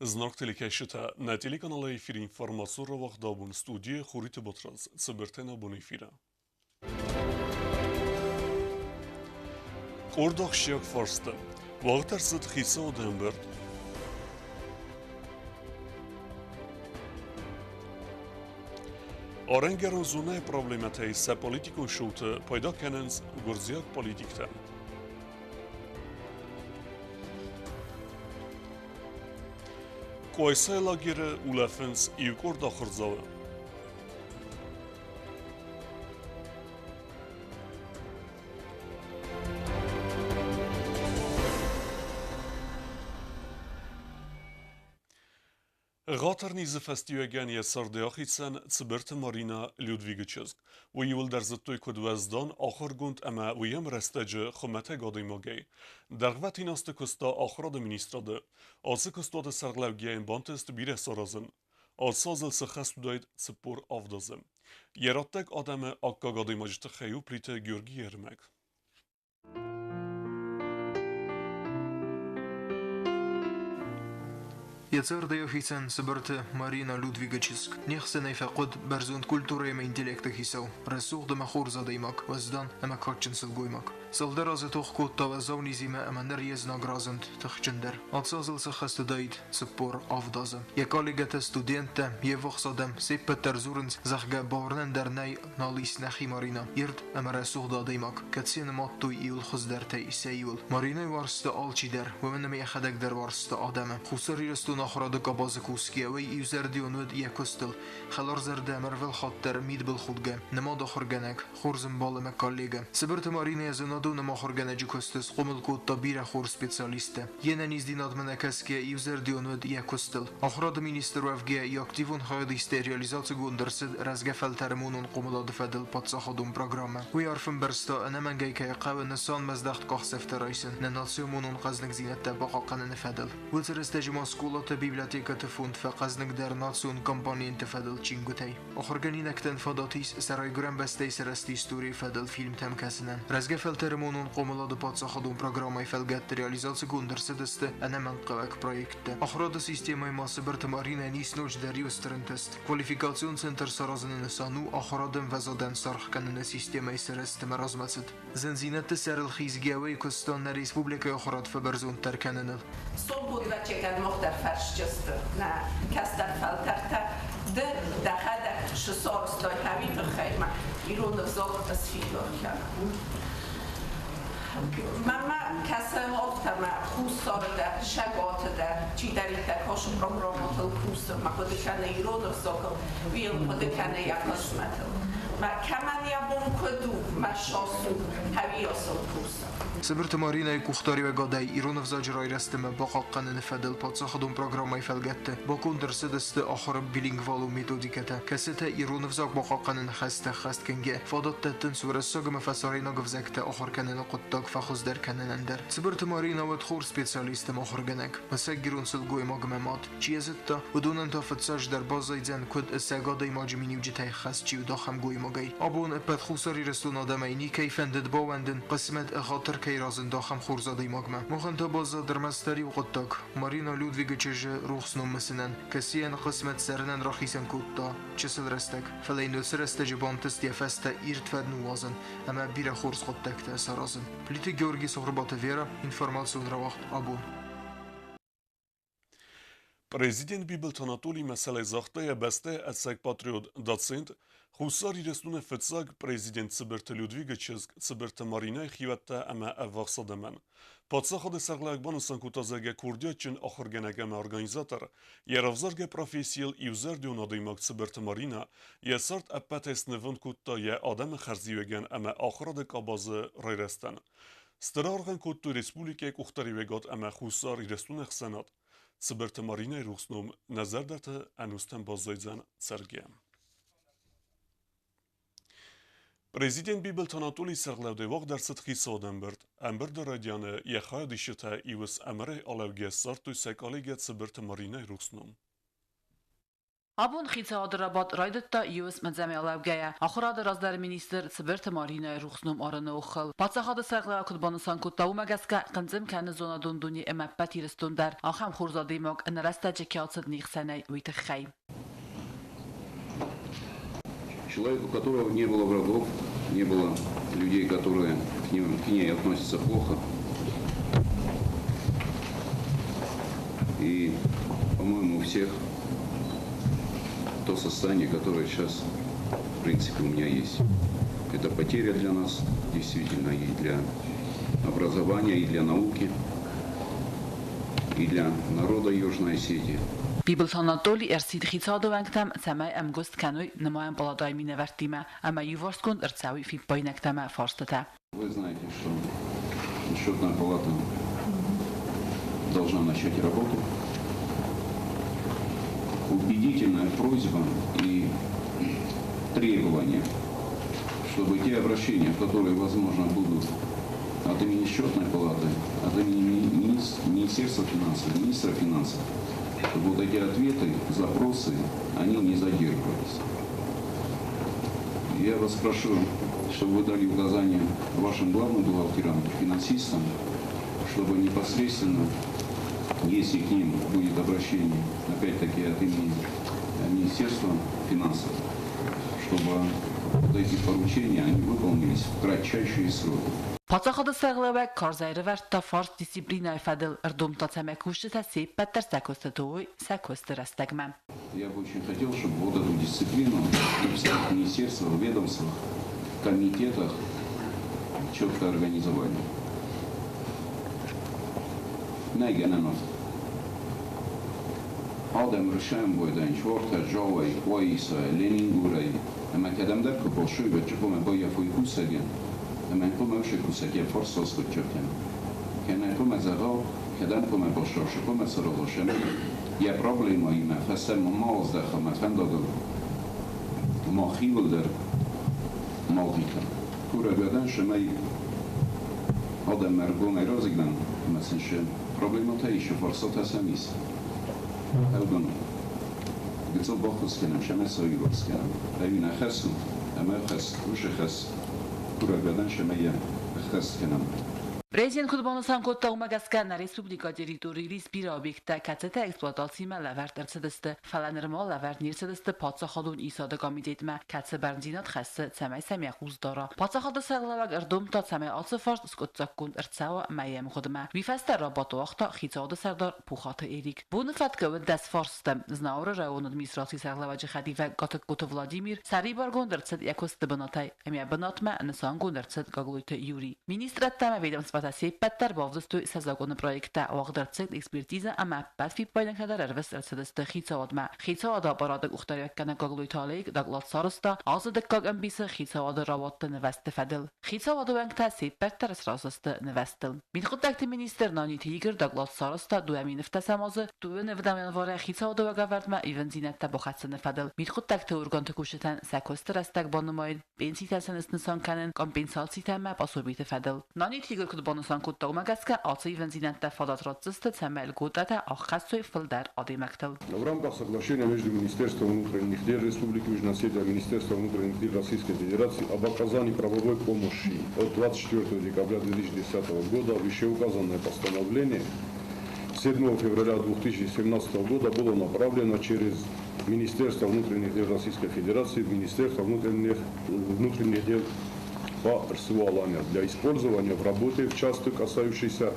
Знӕгты телекӕсджытӕ, нӕ телеканалы эфиры информацион рауагъд абон студийы Хуриты Батрадз, цыбыртӕй нӕ бон эфиры. Къорд ахсджиаг фарсты. Уагъд ӕрцыд хицауады ӕмбырд. Арӕнгӕрон зонӕйы проблемӕтӕй сӕ политикон шоуты пайда кӕнынц гуырдзиаг политиктӕ. Къуайсайы лагеры улӕфынц иу къорд ахуырдзауы. Ӕгъатыр низы фӕстиуӕгӕн йӕ царды ахицӕн Цыбырты Марина Людвигы чызг. Уый иуылдӕр зыдтой куыд уӕздан, ахуыргонд ӕмӕ уыйӕм рӕстӕджы хуымӕтӕг адӕймагӕй. Дӕргъвӕтин азты куыста ахуырады министрады. Ацы куыстуаты сӕргълӕугӕйӕ йын бантыст бирӕ саразын. Ацы азыл сыххӕст уыдаид 47 азы. Йӕ раттӕг адӕмы аккаг адӕймаджы тыххӕй у Плиты Георгийы ӕрмӕг. Йӕ зӕрдӕйы хицӕн Цыбырты Марина Людвигы чызг. Не хсӕнӕй фӕхъуыд бӕрзонд культурӕ ӕмӕ интеллекты хицау, рӕсугъд ӕмӕ хорз адӕймаг, уӕздан ӕмӕ кадджын сылгоймаг. Цалдӕр азы тох кодта уӕззау низимӕ ӕмӕ ныр йе знаг разынд тыхджындӕр. Ацы азыл сӕххӕст уыдаид 47 азы. Йӕ коллегӕтӕ, студенттӕ, йе ввахс адӕм се ппӕт дӕр дзурынц, зӕгъгӕ, бауырнӕн дӕр нӕй, нал ис нӕхи Марина, ирд ӕмӕ рӕсугъд адӕймаг, кӕцыйы нымадтой иуыл хуыздӕртӕй сӕ иуыл. Маринайы уарзта алчидӕр, уымӕн ӕмӕ йӕхӕдӕг дӕр уарзта адӕмы. Хуссар Ирыстоны ахуырады къабазы кусгӕ, уый иузӕрдион уыд йӕ куыстыл, хӕларзӕрдӕ ӕмӕ ӕрвылхатт дӕр мидбылхудгӕ, нымад ахуыргӕнӕг, хорз ӕмбал ӕмӕ коллегӕ. Цыбырты Маринӕ йӕ зонадон ӕмӕ ахуыргӕнӕджы куысты схъомыл кодта бирӕ хорз специалисттӕ. Йе нӕниздзинадмӕ нӕ кӕсгӕ, иузӕрдион уыд йӕ куыстыл. Ахуырады министр уӕвгӕйӕ йӕ активон хайадистӕй реализацигонд ӕрцыд рӕзгӕ фӕлтӕры монон хъомылады фӕдыл паддзахадон программӕ. Уый арф ӕмбӕрста, ӕнӕмӕнгӕй кӕй хъӕуы нысанмӕздӕхт къахдзӕфтӕ райсын нӕ национ монон хъӕздыгдзинӕдтӕ бахъахъхъӕныны фӕдыл. Уыцы рӕстӕджы ма скъолаты библиотекӕты фонд фӕхъӕзныгдӕр национ компоненты фӕдыл чингуытӕй. Ахуыргӕнинӕгтӕн фадат ис сӕ райгуырӕн бӕстӕйы сырӕзты историйы фӕдыл фильмтӕм кӕсынӕн. Рӕзгӕ фӕлтӕры монон хъомылады паддзахадон программӕйы фӕлгӕтты реализацигонд ӕрцыдысты ӕнӕмӕнгхъӕуӕг проекттӕ. Ахуырады системӕйы ма Цыбырты Маринӕйӕн ис ноджыдӕр иу стыр ӕнтыст. Квалификацион центр саразыны нысан у ахуырады ӕмвӕзадӕн саргъ кӕныны системӕйы сырӕзт ӕмӕ размӕцыд. Зындзинӕдты сӕрыл хизгӕ куыста нӕ республикӕйы ахуырад фӕбӕрзонддӕр кӕныныл. Согбудвӕччегӕн мохдӕр фӕрсджысты нӕ кӕстӕр фӕлтӕртӕ ды дӕхӕдӕг сысорстой хӕуи тыххӕй ма ирон ӕвзаг ысфидар кӕнын. Мӕнмӕ кӕсы афтӕ мӕ Хуссары дӕр, Сӕгаты дӕр чидӕриддӕр кӕсы программӕтыл кусы, ма хъуыды кӕны ирон ӕвзагыл, уый хъуыды кӕны йӕ хъысмӕтыл. Мӕ кӕмӕн йӕ бон куыд у, мӕ сас у, хӕуиасыл кусы. Цыбырты Маринӕйы къухдариуӕгадӕй ирон ӕвзаджы райрӕзтимӕ бахъахъхъӕныны фӕдыл паддзахадон программӕйы фӕлгӕтты баконд ӕрцыдысты ахуыры билингвалон методикӕтӕ, кӕцытӕ ирон ӕвзаг бахъахъхъӕныны хӕстӕ ӕххӕстгӕнгӕ фадат дӕттынц уырыссаг ӕмӕ фӕсарӕйнаг ӕвзӕгтӕ ахуыр кӕныны хъуыддаг фӕхуыздӕр кӕнынӕн дӕр. Цыбырты Маринӕ уыд хорз специалист ӕмӕ ахуыргӕнӕг, ӕцӕг ирон сылгоймагмӕ мад. Чи йӕ зыдта, уыдонӕн та фыццаджыдӕр баззайдзӕн, куыд ӕцӕг адӕймаджы миниуджытӕй хӕст чи уыд, ахӕм гоймагӕй. Абон ӕппӕт Хуссар Ирыстоны адӕмӕй никӕй фӕндыд баууӕндын, хъысмӕт ӕгъатыр кӕй разынд ахӕм хорз адӕймагмӕ. Махӕн та баззад ӕрмӕстдӕр иу хъуыддаг – Марина Людвигы чызджы рухс ном мысынӕн, кӕцыйӕн хъысмӕт цӕрынӕн рахицӕн кодта чысыл рӕстӕг, фӕлӕ йын уыцы рӕстӕджы бантыст йӕ фӕстӕ ирд фӕд ныууадзын ӕмӕ бирӕ хорз хъуыддӕгтӕ саразын. Плиты Георги, Цхуырбаты Вера, информацион рауагъд «Абон». Президент Бибылты Анатолий мӕсӕлӕй загъта йӕ бӕстӕйы ӕцӕг патриот, доцент, Хуссар Ирыстоны фыццаг президент Цыбырты Людвигы чызг Цыбырты Маринӕйы хиуӕттӕ ӕмӕ ӕввахс адӕмӕн. Паддзахады сӕргълӕууӕг банысан кодта, зӕгъгӕ, курдиатджын ахуыргӕнӕг ӕмӕ организатор, йӕ равзаргӕ профессийыл иузӕрдион адӕймаг Цыбырты Маринӕ йӕ цард ӕппӕтӕй снывонд кодта йӕ адӕмы хӕрзиуӕгӕн ӕмӕ ахуырады къабазы райрӕзтӕн. Стыр аргъ ын кодтой республикӕйы къухдариуӕгад ӕмӕ Хуссар Ирыстоны ӕхсӕнад. Цыбырты Маринӕйы рухс ном нӕ зӕрдӕты ӕнустӕм баззайдзӕн цӕргӕ. Президент Бибылты Анатолий сӕргълӕудӕй уагъд ӕрцыд хицауады ӕмбырд. Ӕмбырды райдианы йӕ хайадисджытӕ иуц ӕмырӕй алӕугӕ ссардтой сӕ коллегӕ Цыбырты Маринӕйы рухс ном. Абон хицауады рабадт райдыдта иу уысмӕ лӕугӕйӕ, ахуырады раздӕры министр Цыбырты Маринӕйы рухс ном арыны оххыл. Паддзахады сӕргълӕууӕг куыд банысан кодта, уымӕ гӕсгӕ хъынцъым кӕны зонадон дуне ӕмӕ ӕппӕт Ирыстон дӕр ахӕм хорз адӕймаг ӕнӕрӕстӕджы кӕй ацыд не хсӕнӕй, уый тыххӕй. Человек, у которого не было врагов, не было людей, которые к ней относятся плохо. И, по-моему, у всех то состояние, которое сейчас, в принципе, у меня есть. Это потеря для нас, действительно, и для образования, и для науки, и для народа Южной Осетии. Бибылты Анатоли ӕрсидт хицауады уӕнгтӕм, цӕмӕй ӕмгуыст кӕной нымайӕн палатӕйы минӕвӕрттимӕ ӕмӕ иуварсгонд ӕрцӕуой фиппаинӕгтӕ ӕмӕ фарстытӕ. Вы знаете, что Счетная палата должна начать работу. Убедительная просьба и требование, чтобы те обращения, которые, возможно, будут от имени Счетной палаты, от имени Министерства финансов, министра финансов, чтобы вот эти ответы, запросы, они не задерживались. Я вас прошу, чтобы вы дали указания вашим главным бухгалтерам, финансистам, чтобы непосредственно, если к ним будет обращение, опять-таки от имени Министерства финансов, чтобы вот эти поручения, они выполнились в кратчайшие сроки. Паддзахады сӕргълӕууӕг карзӕй ӕрӕвӕрдта фарст дисциплинӕйы фӕдыл, ӕрдомдта, цӕмӕй кусджытӕ се ппӕт дӕр сӕ куысты тоой сӕ куысты рӕстӕгмӕ. Я бы очень хотел, чтобы вот эту дисциплину во всех министерствах, ведомствах, комитетах четко организовали. Нӕй гӕнӕн афтӕ. Адӕм рысӕмбойдӕн чортӕ Джауӕй, Къуаисайӕ, Ленингорӕй ӕмӕ кӕдӕмдӕр куы хъуысой, уӕд чи хъуамӕ баййафой кусӕгӕн ӕмӕ йын хъуамӕ уыцы кусӕг йӕ фарс аскъуыдджаг кӕна. Кӕнӕ хъуамӕ зӕгъа, кӕдӕм хъуамӕ бассау, цы хъуамӕ сараза, ӕмӕ йӕ проблемӕимӕ фӕстӕмӕ ма аздӕха мӕ фӕндагыл, ма хиуыл дӕр ма лгъита. Курӕг уӕ дӕн, цӕмӕй адӕммӕ ӕргомӕй радзырдам ӕмӕ сын сӕ проблемӕтӕ ис, сӕ фарстатӕ сӕм ис. Ӕвдон гыццыл баххуыс кӕнӕм, сӕмӕ сӕ иуварс кӕнӕм. Ӕви нӕ хӕс у, ӕмӕ хӕс, уыцы хӕс курӕг уӕ дӕн, цӕмӕй йӕ ӕххӕст кӕнӕм. Президент куыд банысан кодта, уымӕ гӕсгӕ нӕ республикӕйы территорийыл ис бирӕ объекттӕ, кӕцытӕ эксплуатацимӕ лӕвӕрд ӕрцыдысты, фӕлӕ нырма лӕвӕрд не рцыдысты паддзахадон исады комитетмӕ, кӕцы бӕрндзинад хӕссы, цӕмӕй сӕм йӕ хъус дара. Паддзахады сӕргълӕууӕг ӕрдомдта, цӕмӕй ацы фарст скъуыддзаггонд ӕрцӕуа мӕйы ӕмгъуыдмӕ. Уый фӕстӕ рабадт уагъта хицауады сӕрдар Пухаты Эрик. Боны фӕткы уыд 10 фарсты. Знауыры районы администрацийы сӕргълӕууӕджы хӕдивӕг Гатыгкоты Владимир сӕрибаргонд ӕрцыд йӕ куысты бынатӕй ӕмӕ бынатмӕ нысангонд ӕрцыд Гаглойты Юрий. Министрӕдтӕ ӕмӕ ведомствотӕ се ппӕт дӕр бавдыстой сӕ законы проекттӕ, уагъд ӕрцыд экспертизӕ ӕмӕ ӕппӕт фиппаинӕгтӕ дӕр ӕрвыст ӕрцыдысты хицауадмӕ. Хицауады аппараты къухдариуӕггӕнӕг Гаглойты Олег доклад сарӕзта азы дыккаг ӕмбисы хицауады рауадты нывӕзтты фӕдыл. Хицауады уӕнгтӕ се ппӕт дӕр сразы сты нывӕзтыл. Мидхъуыддӕгты министр Наниты Игорь доклад сарӕзта 2017 азы 25 январӕй хицауады уагӕвӕрдмӕ ивындзинӕдтӕ бахӕссыны фӕдыл. Мидхъуыддӕгты органты кусджытӕн сӕ куысты рӕстӕг банымайын, пенситӕ сын снысан кӕнын, компенсацитӕ ӕмӕ пособиты фӕдыл. Наниты Игорь куыд банысан кодта, уымӕ гӕсгӕ ацы ивындзинӕдтӕ фадат ратдзысты, цӕмӕй льготӕтӕ аххӕссой фылдӕр адӕймӕгтыл. В рамках соглашения между Министерством внутренних дел Республики Южная Осетия и Министерством внутренних дел Российской Федерации об оказании правовой помощи от 24 декабря 2010 года вышеуказанное постановление 7 февраля 2017 года было направлено через Министерство внутренних дел Российской Федерации в Министерство внутренних дел по РСУ Алания для использования в работе в части, касающейся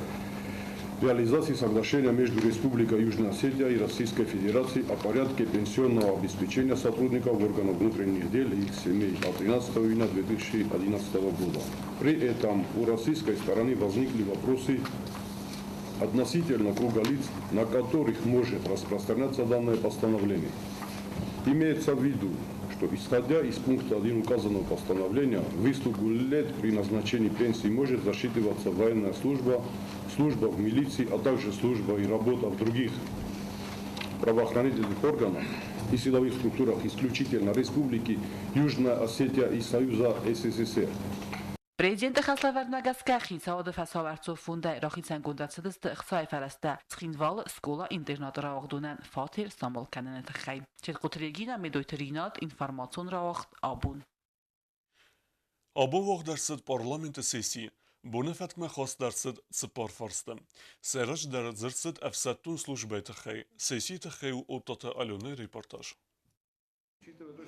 реализации соглашения между Республикой Южная Осетия и Российской Федерацией о порядке пенсионного обеспечения сотрудников органов внутренних дел и их семей от 13 июня 2011 года. При этом у российской стороны возникли вопросы относительно круга лиц, на которых может распространяться данное постановление. Имеется в виду, что исходя из пункта 1 указанного постановления, выслугу лет при назначении пенсии может засчитываться военная служба, служба в милиции, а также служба и работа в других правоохранительных органах и силовых структурах исключительно Республики Южная Осетия и Союза СССР. Президенты хӕслӕвӕрдмӕ гӕсгӕ хицауады фӕсауӕрцон фондӕй рахицӕнгонд ӕрцыдысты ӕхцайы фӕрӕзтӕ Цхинвалы скъола-интернаты рауагъдонӕн фатер самал кӕныны тыххӕй. Четкъуты Регина, Медойты Ринат, информацион рауагъд «Абон». Абон уагъд ӕрцыд парламенты сесси. Боны фӕткмӕ хаст ӕрцыд цыппар фарсты. Сӕйраджыдӕр дзырд цыд ӕфсӕддон службӕйы тыххӕй. Сессийы тыххӕй у Оттаты Аленӕйы репортаж.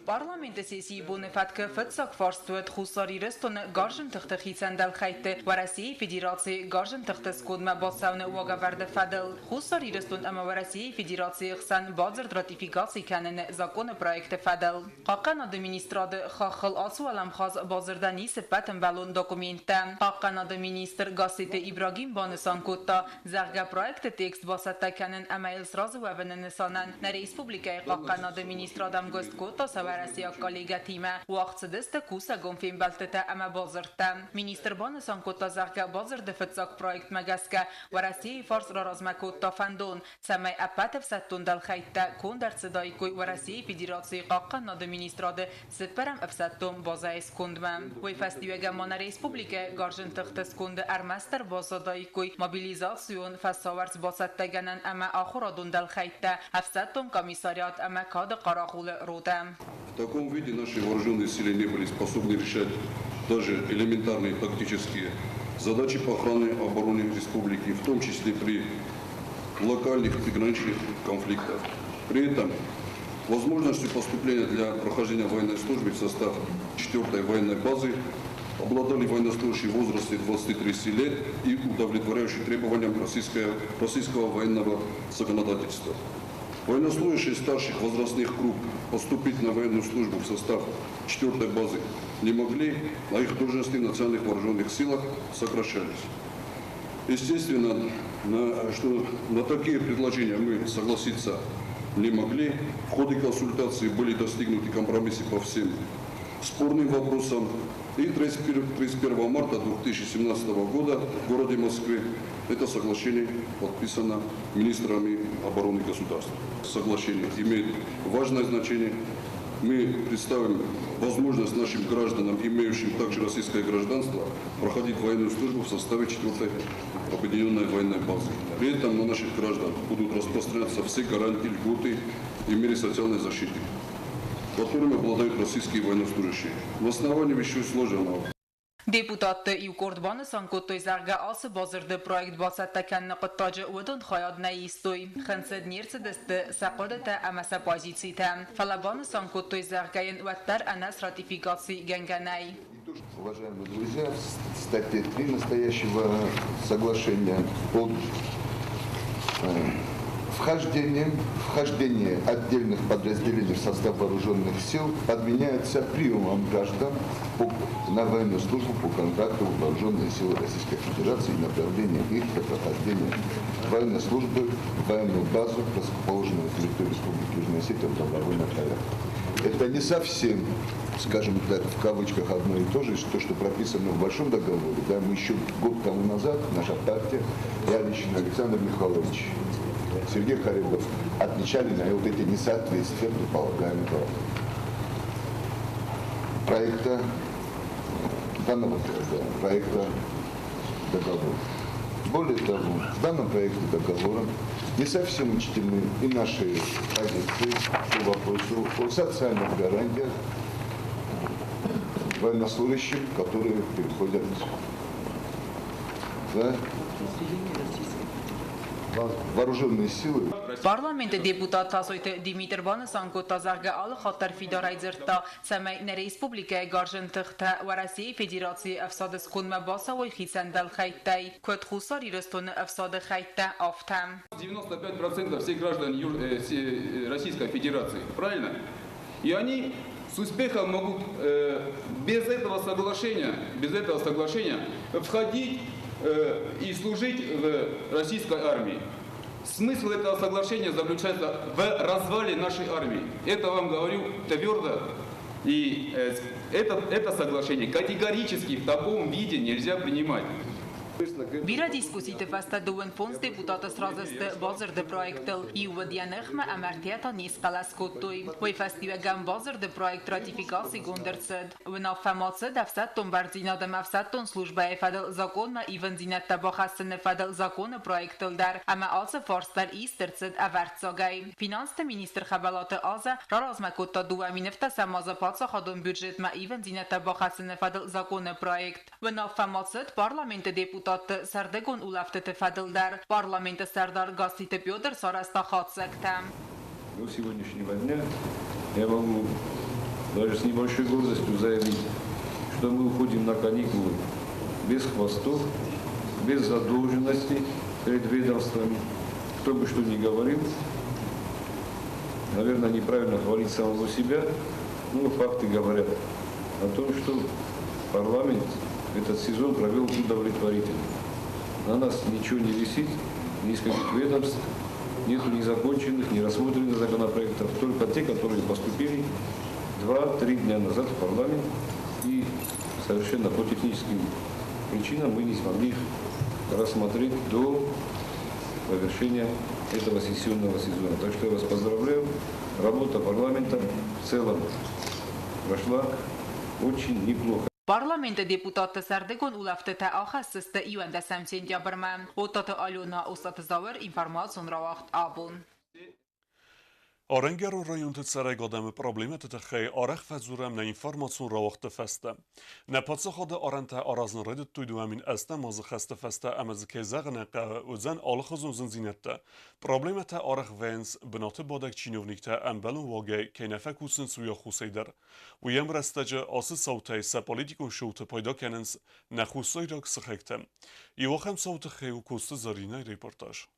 Парламенты сессийы боны фӕткы фыццаг фарст уыд Хуссар Ирыстоны Гарзджын тыхты хицӕн дӕлхӕйтты Уӕрӕсейы Федерацийы Гарзджын тыхты скондмӕ бацӕуыны уагӕвӕрды фӕдыл Хуссар Ирыстон ӕмӕ Уӕрӕсейы Федерацийы хсӕн бадзырд ратификаци кӕныны законы проекты фӕдыл. Хъахъхъӕнады министрады хаххыл ацы уӕлӕмхас бадзырдӕн ис ӕппӕт ӕмбӕлон документтӕ. Хъахъхъӕнады министр Гасситы Ибрагим банысан кодта, зӕгъгӕ, проекты текст бацӕттӕ кӕнын ӕмӕ йыл сразы уӕвыны нысанӕн нӕ республикӕйы Хъахъхъӕнады министрад ӕмгуыст кодта сӕ уӕрӕсейаг коллегӕтимӕ, уагъд цыдысты кусӕгон фембӕлдтытӕ ӕмӕ бадзырдтӕ. Министр банысан кодта, зӕгъгӕ, бадзырды фыццаг проектмӕ гӕсгӕ Уӕрӕсейы фарс раразмӕ кодта фӕндон, цӕмӕй ӕппӕт ӕфсӕддон дӕлхӕйттӕ конд ӕрцыдаиккой Уӕрӕсейы Федерацийы Хъахъхъӕнынады министрады цыппӕрӕм ӕфсӕддон базӕйы скондмӕ. Уый фӕстиуӕгӕн ма нӕ республикӕйы Гарзджын тыхты сконды ӕрмӕстдӕр баззадаиккой мобилизацион, фӕсауӕрц бацӕттӕгӕнӕн ӕмӕ ахуырадон дӕлхӕйттӕ, ӕфсӕддон комиссариат ӕмӕ кады хъарагъулы ротӕ. В таком виде наши вооруженные силы не были способны решать даже элементарные тактические задачи по охране обороны республики, в том числе при локальных приграничных конфликтах. При этом возможностью поступления для прохождения военной службы в состав 4-й военной базы обладали военнослужащие в возрасте 20-30 лет и удовлетворяющие требованиям российского военного законодательства. Военнослужащие старших возрастных групп поступить на военную службу в состав 4-й базы не могли, а их должности в национальных вооруженных силах сокращались. Естественно, что на такие предложения мы согласиться не могли. В ходе консультации были достигнуты компромиссы по всем спорным вопросам. И 31 марта 2017 года в городе Москве это соглашение подписано министрами обороны государства. Соглашение имеет важное значение. Мы представим возможность нашим гражданам, имеющим также российское гражданство, проходить военную службу в составе 4-й объединенной военной базы. При этом на наших граждан будут распространяться все гарантии, льготы и меры социальной защиты, которыми обладают российские военнослужащие. В основании вышеизложенного Депутатты иу къорд банысан кодтой, зӕгъгӕ, ацы бадзырды проект бацӕттӕ кӕныны хъуыддаджы уыдон хайад нӕ истой. Хынцыд не рцыдысты сӕ хъуыдытӕ ӕмӕ сӕ позицитӕ. Фӕлӕ банысан кодтой, зӕгъгӕ, йын уӕддӕр ӕнӕ сратификацигӕнгӕ нӕй. Уважаемые друзья, в статье 3 настоящего соглашения под вхождение отдельных подразделений в состав вооруженных сил подменяется приемом граждан на военную службу по контракту в вооруженные силы Российской Федерации и направлением их для прохождения военной службы в военную базу, расположенную на территории Республики Южная Осетия в добровольном порядке. Это не совсем, скажем так, в кавычках одно и то же, то, что прописано в большом договоре. Да, мы еще год тому назад, наша партия, я лично, Александр Михайлович, Сергей Харибов, отмечали на вот эти несоответствия предполагаемого проекта, данного проекта договора. Более того, в данном проекте договора не совсем учтены и наши позиции по вопросу о социальных гарантиях военнослужащим, которые переходят в вооруженные силы. Парламенты депутат Тасойты Димитр банысан кодта, зӕгъгӕ, алы хатт дӕр фидарӕй дзырдта, цӕмӕй нӕ республикӕйы Гарзджын тыхтӕ Уӕрӕсейы Федерацийы ӕфсады скондмӕ бацӕуой хицӕн дӕлхӕйттӕй, куыд Хуссар Ирыстоны ӕфсады хӕйттӕ, афтӕ. 95% всех граждан Российской Федерации, правильно? И они с успехом могут без этого соглашения входить и служить в российской армии. Смысл этого соглашения заключается в развале нашей армии. Это вам говорю твердо. И это соглашение категорически в таком виде нельзя принимать. Бирӕ дискусситы фӕстӕ 25 депутаты сразы сты бадзырды проектыл. Иу уыд йӕ ныхмӕ ӕмӕ ӕртӕ та не схъӕлӕс кодтой. Уый фӕстиуӕгӕн бадзырды проект ратификацигонд ӕрцыд. Уынаффӕ ма цыд ӕфсӕддон бардзинад ӕмӕ ӕфсӕддон службӕйы фӕдыл закъонмӕ ивындзинӕдтӕ бахӕссыны фӕдыл законы проектыл дӕр ӕмӕ ацы фарст дӕр ист ӕрцыд ӕвӕрццагӕй. Финансты министр Хӕбӕлаты Азӕ раразмӕ кодта 2 017 азы паддзахадон бюджетмӕ ивындзинӕдтӕ бахӕссыны фӕдыл законы проект. Уынаффӕ ма цыд парламенты депутатты сӕрдыгон улӕфтыты фӕдыл дӕр. Парламенты сӕрдар Гасситы Петр сарӕзта хатдзӕгтӕ. До сегодняшнего дня я могу даже с небольшой гордостью заявить, что мы уходим на каникулы без хвостов, без задолженностей перед ведомствами. Кто бы что ни говорил, наверное, неправильно хвалить самого себя, но факты говорят о том, что парламент этот сезон провел удовлетворительно. На нас ничего не висит, ни из каких ведомств, нету незаконченных, не рассмотренных законопроектов, только те, которые поступили 2-3 дня назад в парламент, и совершенно по техническим причинам мы не смогли их рассмотреть до завершения этого сессионного сезона. Так что я вас поздравляю. Работа парламента в целом прошла очень неплохо. Парламенты депутатты сӕрдыгон улӕфтытӕ ахӕсдзысты 11 сентябрмӕ. Оттаты Алена, Остаты Зауыр, информацион рауагъд «Абон». Арӕнгӕрон районты цӕрӕг адӕмы проблемӕты тыххӕй арӕх фӕдзурӕм нӕ информацион рауагъдты фӕстӕ. Нӕ паддзахады арӕнтӕ аразын райдыдтой 2008 азы хӕсты фӕстӕ ӕмӕ дзы, кӕй зӕгъын ӕй хъӕуы, уыдзӕн алыхуызон зындзинӕдтӕ. Проблемӕтӕ арӕх вӕййынц, бынаты бадӕг чиновниктӕ ӕмбӕлон уагӕй кӕй нӕ фӕкусынц, уый аххосӕй дӕр. Уый ӕмрӕстӕджы ацы цаутӕй сӕ политикон шоуты пайда кӕнынц нӕ хуссайраг сыхӕгтӕ. Иу ахӕм цауы тыххӕй у Коцты Зӕринӕйы репортаж.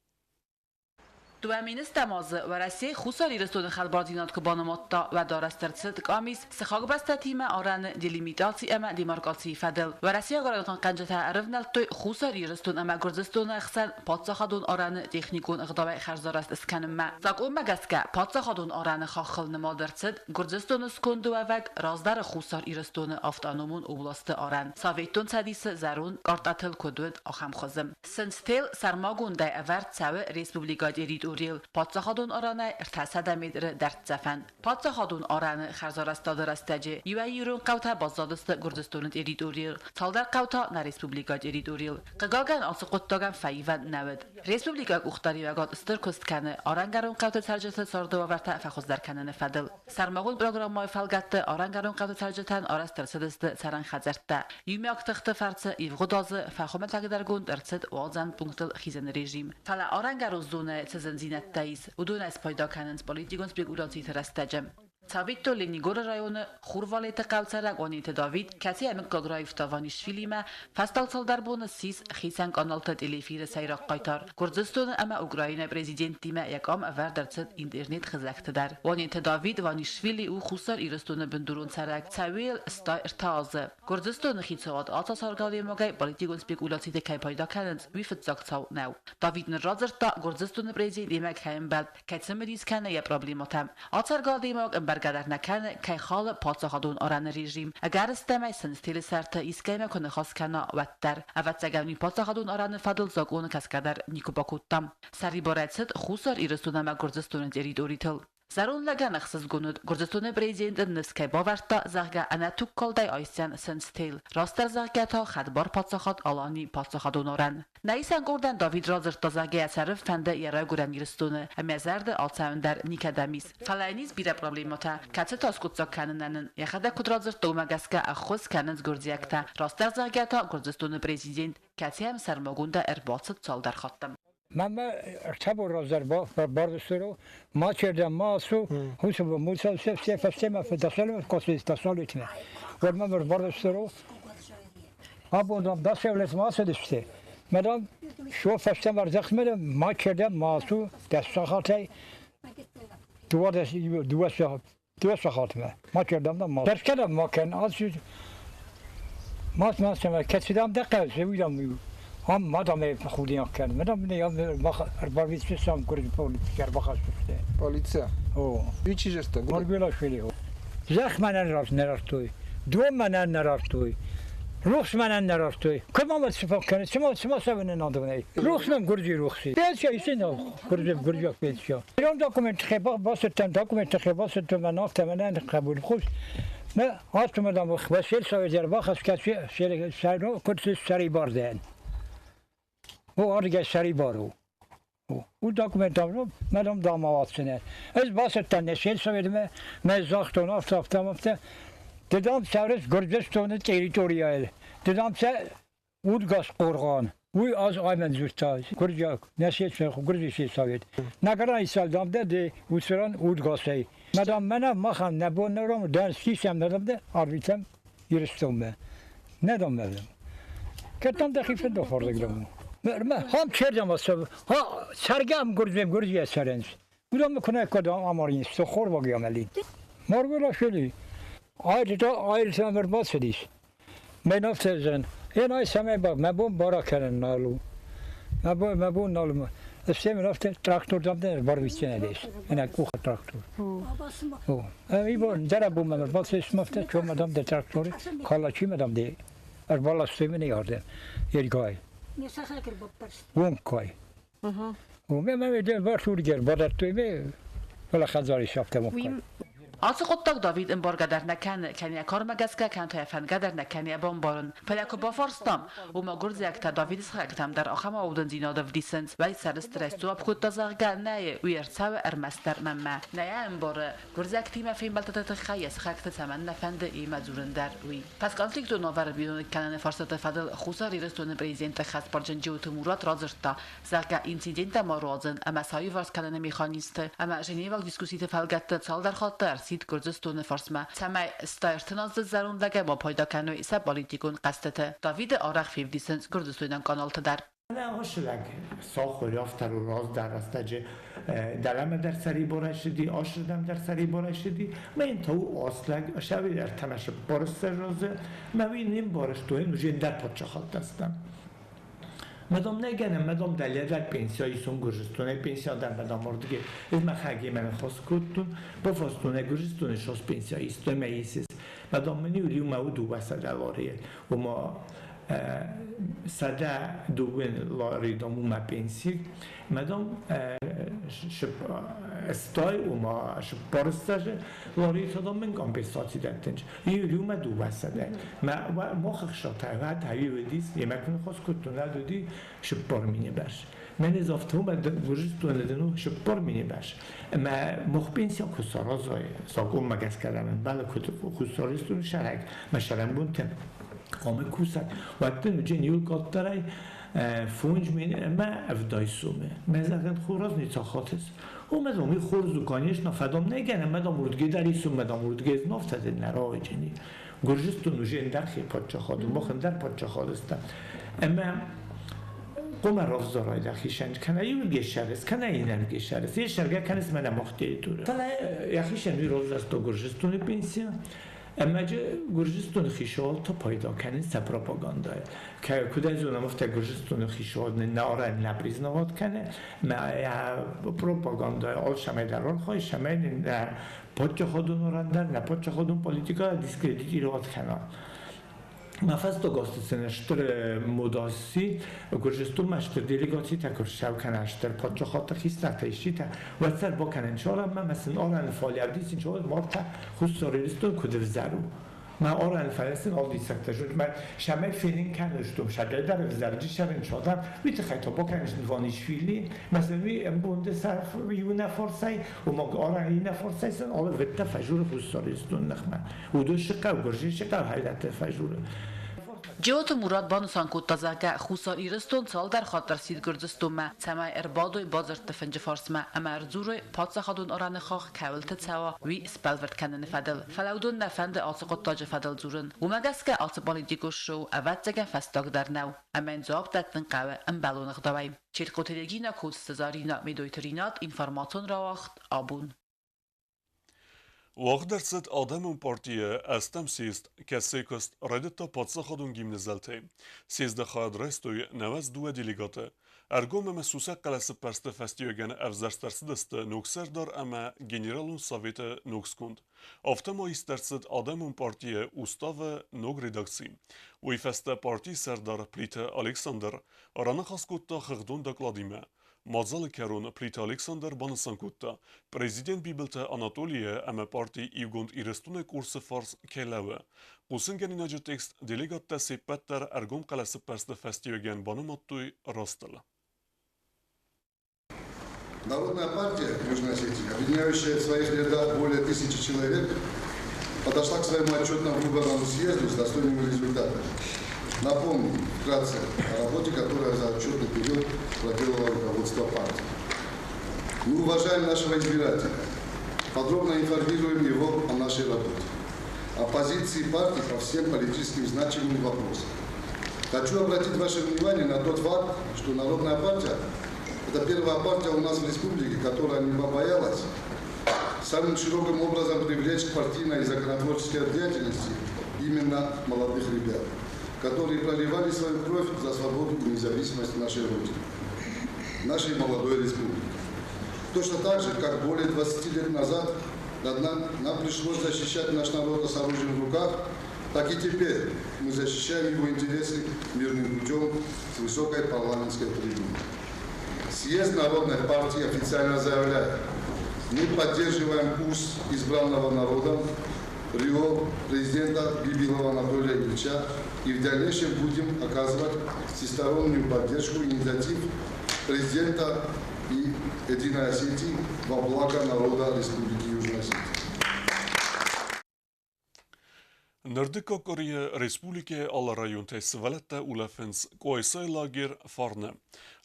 2010 азы Уӕрӕсе Хуссар Ирыстоны хӕдбардзинад куы банымадта, уӕд арӕзт ӕрцыд къамис сыхаг бӕстӕтимӕ арӕны делимитаци ӕмӕ демаркацийы фӕдыл. Уӕрӕсейаг арӕнхъахъхъӕнджытӕ ӕрывнӕлдтой Хуссар Ирыстон ӕмӕ Гуырдзыстоны ӕхсӕн паддзахадон арӕны техникон ӕгъдауӕй хӕрзарӕзт скӕнынмӕ. Закъонмӕ гӕсгӕ, паддзахадон арӕны хаххыл нымад ӕрцыд Гуырдзыстоны сконды уӕвӕг раздӕры Хуссар Ирыстоны автономон областы арӕн, Советон Цӕдисы зӕронд картӕтыл куыд уыд, ахӕм хуызы. Сындзтел сӕрмагондӕй ӕвӕрд цӕуы республикӕйы территорийыл паддзахадон арӕнӕй 300 метры дӕрддзӕфӕн. Паддзахадон арӕны хӕрзарӕзтады рӕстӕджы иуӕй-иу ирон хъӕутӕ баззадысты Гуырдзыстоны территорийыл, цалдӕр хъӕу та нӕ республикӕйы территорийыл. Хъыгагӕн, ацы хъуыддагӕн фӕивӕн нӕ уыд. Республикӕйы къухдариуӕгад стыр куыст кӕны арӕнгӕрон хъӕуты цӕрджыты царды уавӕртӕ фӕхуыздӕр кӕныны фӕдыл. Сӕрмагонд программӕйы фӕлгӕтты арӕнгӕрон хъӕуты цӕрджытӕн арӕзт ӕрцыдысты цӕрӕн хӕдзӕрттӕ. Иумиаг тыхты фӕрцы ивгъуыд азы фӕхуымӕтӕгдӕргонд ӕрцыд уадзӕн пунктыл хизыны режим. Фӕлӕ арӕнгӕрон зонӕйы цы зындзинӕдтӕ ис, уыдонӕй спайда кӕнынц политикон спекуляциты рӕстӕджы. Цӕвиттон, Ленингоры районы Хурвалеты хъӕуы цӕрӕг Уаниты Давид, кӕцы йӕ мыггаг раивта Ванишвилимӕ, фӕстаг цалдӕр боны ссис хицӕн къаналты телеэфиры сӕйраг хъайтар. Гуырдзыстоны ӕмӕ Украинӕйы президенттимӕ йӕ къам ӕвӕрд ӕрцыд интернет-хызӕгты дӕр. Уаниты Давид Ванишвили у Хуссар Ирыстоны бындурон цӕрӕг, цӕуы йыл 83 азы. Гуырдзыстоны хицауад ацы ацӕргӕ политикон спекуляциты кӕй пайда кӕнынц, уый фыццаг цау нӕу. Давид нын радзырдта, Гуырдзыстоны президентимӕ кӕй ӕмбӕлд, кӕй цымыдис кӕны йӕ проблемӕтӕм. Ацӕргӕ адӕймаг ӕмбаргӕ дӕр нӕ кӕны, кӕй халы паддзахадон арӕны режим. Ӕгӕрыстӕмӕй сындзтелы сӕрты искӕимӕ куы ныхас кӕна, уӕддӕр. Ӕвӕццӕгӕн, уый паддзахадон арӕны фӕдыл закъоны кӕсгӕ дӕр никуы бакодта. Сӕрибарӕй цыд Хуссар Ирыстон ӕмӕ Гуырдзыстоны территоритыл. Зӕронд лӕгӕн ӕхсызгон уыд, Гуырдзыстоны президент ын ныфс кӕй бавӕрдта, зӕгъгӕ, ӕнӕ тугкалдӕй айсдзӕн сындзтел. Растдӕр зӕгъгӕ та, хӕдбар паддзахад Алани паддзахадон арӕн. Нӕ исӕн къордӕн Давид радзырдта, зӕгъгӕ, йӕ цӕрын фӕнды йӕ райгуырӕн Ирыстоны, ӕмӕ зӕрды алцӕмӕн дӕр никӕдӕм ис. Фӕлӕ йын ис бирӕ проблемӕтӕ, кӕцытӕ скъуыддзаг кӕнынӕн ын, йӕхӕдӕг куыд радзырдта, уымӕ гӕсгӕ ӕххуыс кӕнынц гуырдзиӕгтӕ. Растдӕр зӕгъгӕ та, Гуырдзыстоны президент, кӕцы йӕм сӕрмагондӕй ӕрбацыд цалдӕр хатты. Мӕнмӕ ӕртӕ бон раздӕр бардзырдтой, ма чердӕм ма ацу, уыцы все фӕстӕмӕ дасалитмӕ. Уӕд мӕм ӕрбардзырдтой, абон, дам, дасӕвлӕтмӕ ацыдысты. Мӕ, дам, шо фӕстӕмӕ ӕрздӕхтмӕ, ма чердӕм ма ацу, 10 сахатӕй 12 сахатмӕ. Ма чердӕм, дам, ма. Тӕрсгӕ, дам, ма кӕн, ацу, ма кӕцы, дам, дӕ хъӕуы, уый, дам, ам ма, дам, ӕй худинаг кӕн. Мӕ, дам, мах ӕрбарвитдзыстӕм полици ӕрбахӕсдзысты. Полиция? О. Уый чи зӕгъта? Маргвелашвили. Зӕхх мӕнӕн нӕ радтой, дон мӕнӕн нӕ радтой. Рухс мӕнӕн нӕ раттой. Куыд ма мӕ цы кӕны, цыма цӕуыны надонӕй. Рухс мӕм гуырдзыйы рухс и. Пенсия исын гуырдзиаг пенсия. Ирон документты хе бацыдтӕн, документты хе бацыдтӕн, мӕ нафтӕ мӕнӕн хъӕбул хъус. Мӕ ацымӕ дам Василь ӕрбахӕсгӕ куыд сӕрибар дӕн. О, ардыгӕй сӕрибар у. У документам, мӕ дам ауадздзынӕ. Ӕз бацыдтӕн нӕ сельсоветмӕ, мӕ загътон афтӕ, афтӕ, афтӕ. Ды дам цӕрыс Гуырдзыстоны территорияйыл. Ды дам сӕ удгас хъоргъан. Уый аз аймӕн дзырдта гуырдзиаг, нӕ сельсовет, гуырдзы сельсовет. Нагара исал дам дӕ де уыцы ран удгасӕй. Мӕ дам мӕнӕ махӕн нӕ бон нӕ ром дӕн сисӕм нӕ дам дӕ арвитӕм Ирыстонмӕ. Нӕ дам мӕ Кӕд дам дӕхи фӕндо фордыг дам. Хам чердӕм ацӕв, цӕргӕ ам гуырдзиаг гуырдзиа цӕрынц. Уыдон куы нӕ куыд амарынц, то хорваг амӕлин. Маргулашвили айрта айртӕм ӕрбацыдис. Мӕн афтӕ зӕгъын, ен ай цӕмӕй ба, мӕ бон бара кӕнын нал у. Мӕ бон нал у. Стӕй мын афтӕ трактор дам дӕр барвитдзӕн ис. Мӕнӕ къухы трактор. О, ибон дӕрӕбон мӕм ӕрбацыдис афтӕ, чом дам дӕ тракторы, калачи мӕ дам дӕ ӕрбаластой мын ардӕм, Ергай. Уонгкай. Мӕ мӕ барсургер бадардтой мӕ, фӕлӕ хӕдзари сафтӕ уонгкай. Ацы хъуыддаг Давид ӕмбаргӕ дӕр нӕ кӕны, кӕнӕ йӕ кармӕ гӕсгӕ, кӕнӕ та йӕ фӕндгӕ дӕр нӕ кӕны йӕ бамбарын. Фӕлӕ куы бафарстам, уымӕ гуырдзиӕгтӕ Давиды сыхӕгтӕм дӕр ахӕм аудындзинад ӕвдисынц, уӕд сӕрыстырӕй сдзуапп кодта, зӕгъгӕ, нӕйы, уый ӕрцӕуы ӕрмӕстдӕр мӕнмӕ. Нӕ йӕ ӕмбары, гуырдзиӕгтимӕ фембӕлдтыты тыххӕй йӕ сыхӕгты цӕмӕннӕ фӕнды йемӕ дзурын дӕр, уый. Фӕсконфликтон уавӕры биноныг кӕныны фарстаты фӕдыл Хуссар Ирыстоны президенты хӕсбарджын Джиоты Мурат радзырдта, зӕгъгӕ, инциденттӕ ма руадзын ӕмӕ сӕ аиуварс кӕныны механизмты ӕмӕ Женеваг дискусситы фӕлгӕтты цалдӕр хатты ӕрсидт Гуырдзыстоны фарсмӕ, цӕмӕй 36 зӕронд лӕгӕй ма пайда кӕной сӕ политикон хъӕзтыты. Давиды арӕх февдисынц гуырдзыстойнаг каналты дӕр. Ӕххуысылӕг сахуыр автор раздӕр рӕстӕджы дӕлӕмӕ дӕр сӕрибарӕй ссыди, асырдӕм дӕр сӕрибарӕй ссыди. Мӕ йын та у аслӕг, сӕуи ӕртӕмӕ сыппарыссӕз азы, мӕ уый не мбӕрстой, уже ӕндӕр паддзахадтӕ стӕм. Мадам не гӕнӕн, мадам дӕлӕдӕр пенсия исон Гурджистонӕй пенсия дӕр мадам ордыги. Ez мӕ хӕгимӕ ныхас кодтон, бафарстон Гурджистоны сос пенсия истой мӕ исис. Мадам мын иу мӕ 200 лари, ума 102 лари дам ума пенсия. Мадам стай ума 400 лари дам мын компенсаци дӕттынч. Иу мӕ 200. Мӕ махахшата хат хайюдис, емӕ куы ныхас кодтон, ӕдуди 40 000 бӕрц. Мӕн изавтом Гурджистоны дыну 40 000 бӕрц. Мӕ мах пенсия куы саразай, закъонмӕ гӕсгӕ ӕмбӕлы куыд Хуссар Ирыстоны сӕрӕг, мӕ сӕрӕнбонтӕ ame кусӕг. Уӕддӕр уыджын иу къаддӕрӕй 5000 ӕмӕ 70 сомы. Мӕ зӕгъын хорз не цахатыс. О, мӕ ми хорз у, конечно, фӕдом не гӕнӕ, мӕ урдге дӕр исум, мӕ урдге знофтӕ нӕ рауджыни. Гурджистон уже ӕндӕр хи паддзахад у, мах ӕндӕр паддзахад стӕм. Ӕмӕ хъуамӕ равзарай дӕхицӕн, кӕнӕ иу гешарыс, кӕнӕ иннӕ гешарыс. Ешаргӕ кӕныс мӕнӕ мах территория. Фӕлӕ йӕхицӕн уый равзӕрста Гурджистоны пенсия, ӕмӕ Гурджистоны хицауад та пайда кӕнынц сӕ пропагандайӕ. Куыд ӕй зонӕм, афтӕ Гурджистоны хицауад нӕ арӕн нӕ признавать кӕны, мӕ пропагандайӕ алцӕмӕй дӕр архайы, цӕмӕй нӕ паддзахадон арӕн дӕр, нӕ паддзахадон политикӕ дискредитировать кӕна. Мӕ фӕстаг азты сын стыр мода сси, Гурджистонмӕ стыр делегацитӕ куы рцӕуы кӕнӕ стыр паддзахадты хистӕртӕ исчитӕ, уӕддӕр бакӕнын чараммӕ, мӕ сын арӕны фале ӕвдисын чал, мартӕ Хуссар Ирыстон куыд ӕвзӕр у. Мӕ арӕны фале сын алдисӕгтӕ зонд, мӕ сӕмӕй фенын кӕныстом, сӕгӕйдӕр ӕвзӕрджы сӕрын чадам, уый тыххӕй та бакӕныс Иванишвили, мӕ сын уый ӕмбонды сӕр иу нӕ фарсӕй, уымӕ арӕн иннӕ фарсӕй сын алы вӕдтӕ фӕжуры Хуссар Ирыстон ныхмӕ. Уыдон сыхъӕу, Гуырдзы сыхъӕу хайдӕтты фӕжуры. Джиоты Мурат банысан кодта, зӕгъгӕ, Хуссар Ирыстон цалдӕр хатт ӕрсидт Гуырдзыстонмӕ, цӕмӕй ӕрбадой бадзырдты фынджы фарсмӕ ӕмӕ ӕрдзурой паддзахадон арӕны хахх кӕуылты цӕуа, уый сбӕлвырд кӕныны фӕдыл. Фӕлӕ уыдон нӕ фӕнды ацы хъуыддаджы фӕдыл дзурын. Уымӕ гӕсгӕ ацы политикон шоу ӕвӕццӕгӕн фӕстаг дӕр нӕу, ӕмӕ йын дзуапп дӕттын хъӕуы ӕмбӕлон ӕгъдауӕй. Черкоты Регина, Коцты Зарина, Медойты Ринат, информацион рауагъд «Абон». Уагъд ӕрцыд Адӕмон партийы ӕстӕм съезд, кӕцыйы куыст райдыдта паддзахадон гимны зӕлтӕй. Съезды хайад райстой 92 делегаты. Ӕргом ӕмӕ сусӕг хъӕлӕсӕппӕрсты фӕстиуӕгӕн ӕвзӕрст ӕрцыдысты ног сӕрдар ӕмӕ Генералон советы ног сконд. Афтӕ ма ист ӕрцыд Адӕмон партийы уставы ног редакци. Уый фӕстӕ партийы сӕрдар Плиты Александр раныхас кодта хыгъдон докладимӕ. Мадзалы кӕрон Плиты Александр банысан кодта, президент Бибылты Анатолийы ӕмӕ парти Иугонд Ирыстоны курсы фарс кӕй лӕууы. Хъусынгӕнинаджы текст делегаттӕ се ппӕт дӕр ӕргом хъӕлӕсӕппӕрсты фӕстиуӕгӕн банымадтой растыл. Народная партия Южной Осетии, объединяющая в своих рядах более 1000 человек, подошла к своему отчетному выборному съезду с достойными результатами. Напомню вкратце о работе, которую за отчетный период проделало руководство партии. Мы уважаем нашего избирателя, подробно информируем его о нашей работе, о позиции партии по всем политическим значимым вопросам. Хочу обратить ваше внимание на тот факт, что Народная партия – это первая партия у нас в республике, которая не побоялась самым широким образом привлечь к партийной и законотворческой деятельности именно молодых ребят, которые проливали свою кровь за свободу и независимость нашей Родины, нашей молодой республики. Точно так же, как более 20 лет назад нам пришлось защищать наш народ с оружием в руках, так и теперь мы защищаем его интересы мирным путем с высокой парламентской трибуны. Съезд Народной партии официально заявляет, мы поддерживаем курс избранного народом РИО президента Бибилова Анатолия Ильича и в дальнейшем будем оказывать всестороннюю поддержку инициатив президента и Единой Осетии во благо народа Республики Южная Осетия. Нырдыккаг къуырийы республикӕйы алы районтӕй сывӕллӕттӕ улӕфынц Къуайсайы лагерь Фарны.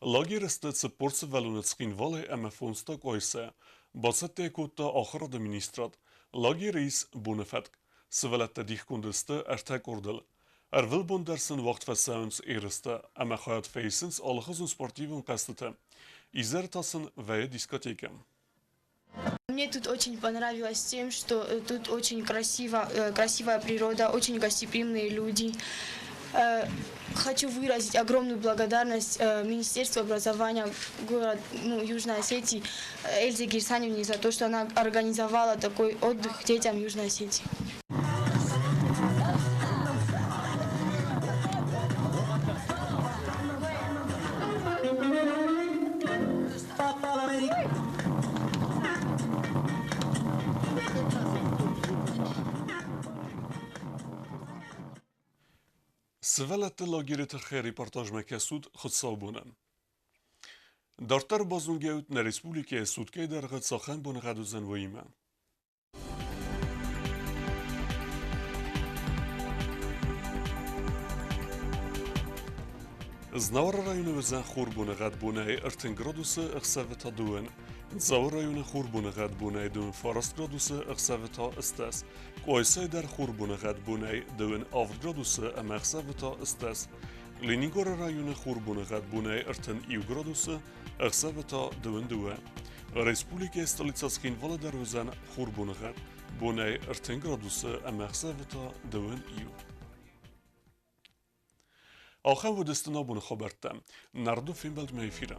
Лагеры сты 40 сывӕллоны Цхинвалӕй ӕмӕ фондз та Къуайсайӕ. Бацӕттӕ кодта ахуырады министрад. Лагеры ис боны фӕтк. Сывӕллӕттӕ дихгонд сты ӕртӕ къордыл. Ӕрвылбон дӕр сын уагъд фӕцӕуынц ерыстӕ ӕмӕ хайад фӕисынц алыхуызон спортивон хъӕзтыты. Изӕры та сын вӕййы дискотекӕ. Мне тут очень понравилось тем, что тут очень красиво, красивая природа, очень гостеприимные люди. Хочу выразить огромную благодарность Министерству образования города, ну, Южной Осетии, Эльзе Герсаневне за то, что она организовала такой отдых детям Южной Осетии. Сывӕллӕтты лагеры тыххӕй репортажмӕ кӕсут хуыцаубоны. Дарддӕр базонгӕут нӕ республикӕйы суткӕйы дӕргъы цахӕм боныгъӕд уыдзӕн, уыимӕ. Знауыры районы уыдзӕн хурбоныгъӕд бонӕй 30 градусы, ӕхсӕвы та дыууын. Дзауы районы хурбоныгъӕд бонӕй 29 градусы, ӕхсӕвы та 18. Къуайсайы дӕр хурбоныгъӕд бонӕй 27 градусы ӕмӕ ӕхсӕвы та 18. Ленингоры районы хурбоныгъӕд бонӕй 31 градусы, ӕхсӕвы та 22. Республикӕйы столицӕ Цхинвалы дӕр уыдзӕн хурбоныгъӕд бонӕй 30 градусы ӕмӕ ӕхсӕвы та 21. Ахӕм уыдысты нӕ абоны хабӕрттӕ. Нӕрдон фембӕлдмӕ эфиры.